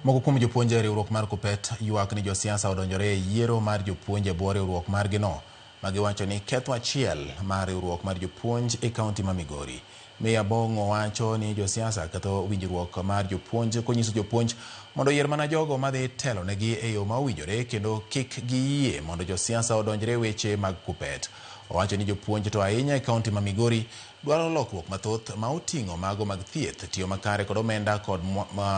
Moko kuom jopuonj e riwruok mar KUPPET ywak ni josiasa odonjore e yiero mar jopuonj e bwo riwruok margino, ma giwacho ni ketho achiel mar riwruok mar jopuonj e kaunti ma Migori. Meya Bong'o wacho ni josiasa ketho winjruok mar jopuonj konyiso jopuonj mondo oyier mana jogo madhi telonegi e yo ma owinjore kendo kik giyie mondo josiasa odonjre e weche mag KUPPET. Owacho ni jopuonj to ahinya e kaunti ma Migori dwaro lokruok mathoth ma oting'o mago mag thieth, tiyo makare kod omenda kod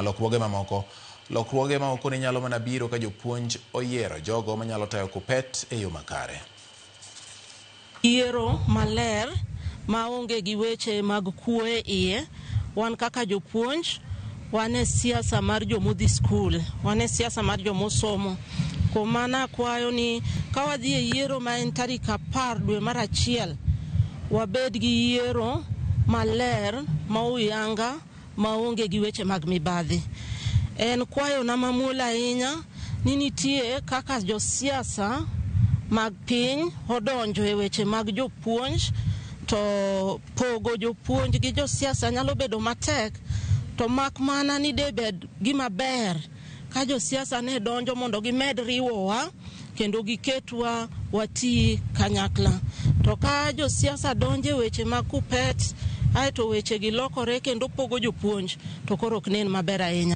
lokruoge mamoko. Lokruoge ma okone nyalo mana biro ka jopuonj oyiero jogo manyalo tayo KUPPET e yo makare. Yiero maler maonge gi weche mag kuo e iye. Wan kaka jopuonj, wan e siasa mar jomodhi skul, wan e siasa mar jomosomo. Kuom mano akwayo ni ka wadhi e yiero ma en tarik 10 dwe mar 1, wabed gi yiero maler ma oyanga maonge gi weche mag mibadhi. En kwayona mamuol ahinya ni nitie kaka josiasa mag piny odonjo e weche mag jopuonj, to pogo jopuonj gi josiasa nyalo bedo matek, to mak mana ni de bed gima ber ka josiasa ne donjo mondo gimed riwowa kendo giketwa wati kanyakla. To ka josiasa donjo e weche mag KUPPET aeto weche gi lokore kendo pogo jopuonj, to koro ok nen maber ahinya.